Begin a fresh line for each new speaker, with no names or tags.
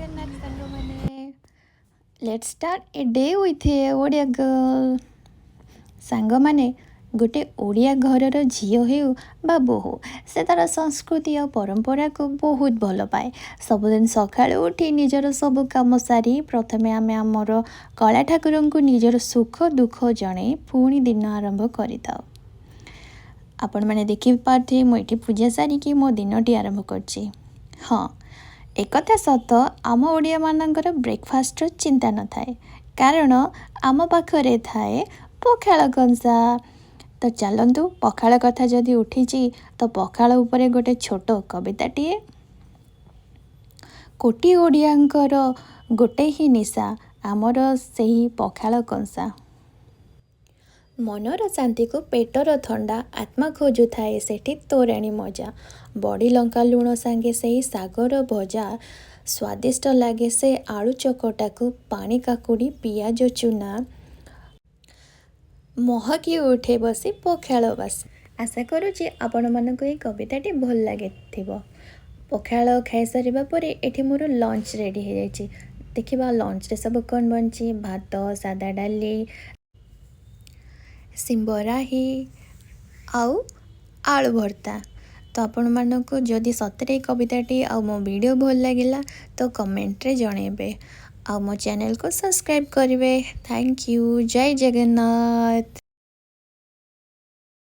ଜଗନ୍ନାଥ ସାଙ୍ଗମାନେ। Let's start a day with a Odia girl. ସାଙ୍ଗମାନେ, ଗୋଟେ ଓଡ଼ିଆ ଘରର ଝିଅ ହେଉ ବା ବୋହୂ, ସେ ତା'ର ସଂସ୍କୃତି ଆଉ ପରମ୍ପରାକୁ ବହୁତ ଭଲ ପାଏ। ସବୁଦିନ ସକାଳୁ ଉଠି ନିଜର ସବୁ କାମ ସାରି ପ୍ରଥମେ ଆମେ ଆମର କଳା ଠାକୁରଙ୍କୁ ନିଜର ସୁଖ ଦୁଃଖ ଜଣେଇ ପୁଣି ଦିନ ଆରମ୍ଭ କରିଥାଉ। ଆପଣମାନେ ଦେଖିପାରୁଥିବେ, ମୁଁ ଏଠି ପୂଜା ସାରିକି ମୋ ଦିନଟି ଆରମ୍ଭ କରିଛି। ହଁ, ଏକଥା ସତ, ଆମ ଓଡ଼ିଆମାନଙ୍କର ବ୍ରେକଫାଷ୍ଟର ଚିନ୍ତା ନଥାଏ, କାରଣ ଆମ ପାଖରେ ଥାଏ ପଖାଳ କଂସା। ତ ଚାଲନ୍ତୁ, ପଖାଳ କଥା ଯଦି ଉଠିଛି ତ ପଖାଳ ଉପରେ ଗୋଟେ ଛୋଟ କବିତାଟିଏ। କୋଟି ଓଡ଼ିଆଙ୍କର ଗୋଟେ ହିଁ ନିଶା, ଆମର ସେହି ପଖାଳ କଂସା। ମନର ଶାନ୍ତିକୁ ପେଟର ଥଣ୍ଡା ଆତ୍ମା ଖୋଜୁଥାଏ ସେଠି ତୋରାଣୀ ମଜା। ବଡ଼ି, ଲଙ୍କା, ଲୁଣ ସାଙ୍ଗେ ସେଇ ଶାଗର ଭଜା ସ୍ୱାଦିଷ୍ଟ ଲାଗେ। ସେ ଆଳୁ ଚକଟାକୁ ପାଣି କାକୁଡ଼ି ପିଆଜ ଚୁନା, ମହକି ଉଠେ ବସି ପଖାଳ ବାସ। ଆଶା କରୁଛି ଆପଣମାନଙ୍କୁ ଏଇ କବିତାଟି ଭଲ ଲାଗିଥିବ। ପଖାଳ ଖାଇସାରିବା ପରେ ଏଠି ମୋର ଲଞ୍ଚ ରେଡ଼ି ହେଇଯାଇଛି। ଦେଖିବା ଲଞ୍ଚରେ ସବୁ କ'ଣ ବନିଛି। ଭାତ, ସାଦା ଡାଲି, ଶିମ୍ବ ରାହି ଆଉ ଆଳୁ ଭର୍ତ୍ତା। ତ ଆପଣମାନଙ୍କୁ ଯଦି ସତରେ ଏଇ କବିତାଟି ଆଉ ମୋ ଭିଡ଼ିଓ ଭଲ ଲାଗିଲା ତ କମେଣ୍ଟରେ ଜଣେଇବେ ଆଉ ମୋ ଚ୍ୟାନେଲକୁ ସବସ୍କ୍ରାଇବ୍ କରିବେ। Thank you. Jay Jagannath.